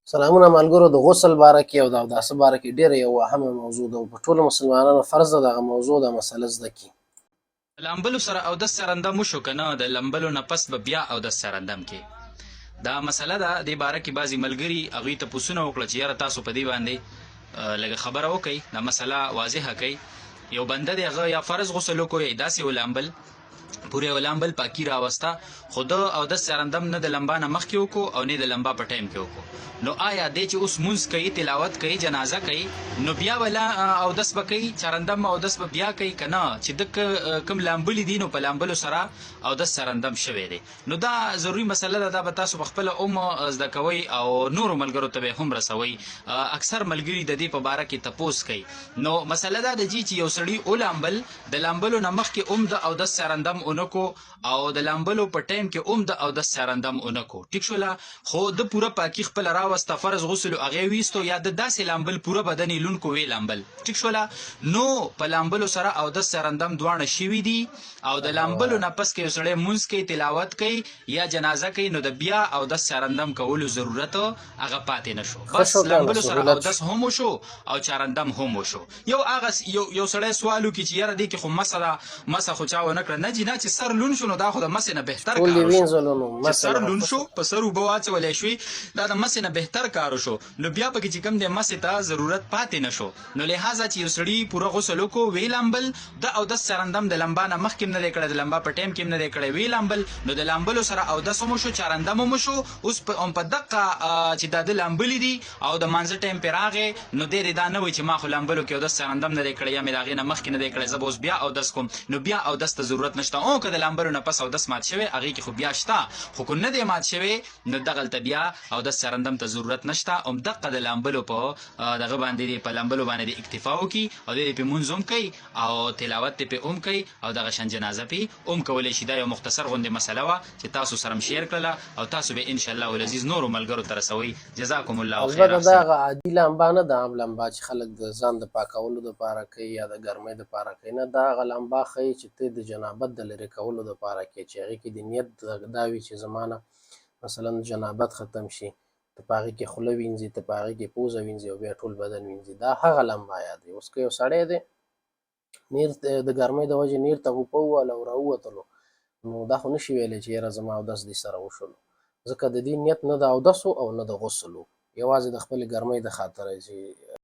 سلامونه ملګرو، د غسل باره کې او د اوداسه باره کې ډېره یوه اهمه موضوع ده او په ټولو مسلمانانو فرض ده دغه موضوع دا مسله زده کړي. د لامبلو سره اودس سرندم وشو کنه د لمبلو نه پس به بیا اودس سرندم کې دا مسله ده. دې باره کې بعضی ملګري هغوی تپوسونه وکړه چې یاره تاسو په دې باندې لږه خبره وکړئ، دا مسله واضحه کړئ. یو بنده دی، هغه یا فرض غسل وکړو یا داسې ولامبل، پوره ولامبل، پاکي راوسته، خو ده اودس چارندم نه د لمبا نه مخکې وکړو او نه د لمبا په ټایم کې وکړو. نو آیا دی چې اوس مونځ کوي، تلاوت کوي، جنازه کوي، نو بیا به لا اودس به کوي، چارندم اودس به بیا کوي که نه؟ چې ده کوم لامبلي دي نو په لامبلو سره اودس چارندم شوی دی. نو دا ضروري مسله ده، دا به تاسو په خپله هم زده کوئ او نورو ملګرو ته به هم رسوئ. اکثر ملګري د دې په باره کې تپوس کوي. نو مسله دا ده جي چې یو سړي ولامبل، د لامبلو نه مخکې هم د اودس چارندم اونکو او د لامبلو په ټایم کې هم د اودس چارندم اونکو، ټیک شوله؟ خو د پوره پاکي خپله راوسته، فرض غسل هغې ویستو یا د داسې لامبل پوره بدن یې لوند کو وې لامبل، ټیک شوله؟ نو په لامبلو سره اودس چارندم دواړه شوي دي او د لامبلو نه پس که یو سړی مونځ کوي، تلاوت کوي یا جنازه کوي، نو د بیا اودس چارندم کولو ضرورت هغه پاتې نه شو. ښه بس شو کنه، لامبلو سره سهولت اودس شو. هم وشو او چارندم هم وشو. یو هغه یو سړی سوال وکړي چې یاره دې کې خو مسه ده، مسه خو چا ونه کړه. نه جی نه، چې سر لوند شو نو دا خو د مسې نه بهتر ټول دې کار وشو. وینځلو نو چې مسې سر نه خو لوند ښه شو، شو. په سر اوبه واچولې شوې، دا د مسې نه بهتر کار وشو. نو بیا پکې چې کوم دی مسې ته ضرورت پاتې نه شو. نو لهذا چې یو سړي پوره غسل وکړو، ویې لامبل، د اودس چارندم د لمبا نه مخکې هم نه دی کړی، د لمبا په ټایم کې هم نه دی کړی، ویې لامبل، نو د لامبلو سره اودس هم وشو، چارندم هم وشو. اوس په هم په دقه چې دا ده لامبلي دي او د مانځه ټایم پرې راغی، نو دی دې دا نه وایي چې ما خو لامبلو کې اودس چارندم نه دی کړی یا مې د هغې نه مخکې نه دی کړی، زه به اوس بیا اودس کوم. نو بیا اودس ته ضرورت نشته. او که د لامبلو نه پس اودس مات شوی، هغې کې خو بیا شته، خو که نه دی مات شوی نو دغلته بیا اودس چارندم ته ضرورت نشته. هم دقه د لامبلو په دغه باندې دې په لامبلو باندې دې اکتفا وکړي او دې پې مونځ هم کوي او تلاوت دې پې هم کوي او دغه شان جنازه پې هم کولی شي. دا یو مختصر غوندې مسله وه چې تاسو سره مې شیر کړله او تاسو به ان شاء الله العزیز نورو ملګرو ته رسوئ. جزاکم الله خیر. البته دا احسن. هغه عادي لامبا نه ده، عام لامبا چې خلک د ځان د پاکولو دپاره کوي یا د ګرمۍ دپاره کوي، نه، دا هغه لامبا ښيي چې ته د جنابت د لرې کولو دپاره کوې، چې هغې کې د نیت دا وي چې زما نه مثلا جنابت ختم شي، ته په هغې کې خوله وینځي، ته په هغې کې پوزه وینځي او بیا ټول بدن وینځي، دا هغه لمبا یادوي. اوس که یو سړی دی نیر د ګرمۍ د وجې نیر ته غوپه ووهله او راووتلو، نو دا خو نشي ویلی چې یاره زما اودس دې سره وشولو، ځکه د دې نیت نه د اودس او نه د غسل و، یوازې د خپلې ګرمۍ د خاطره چې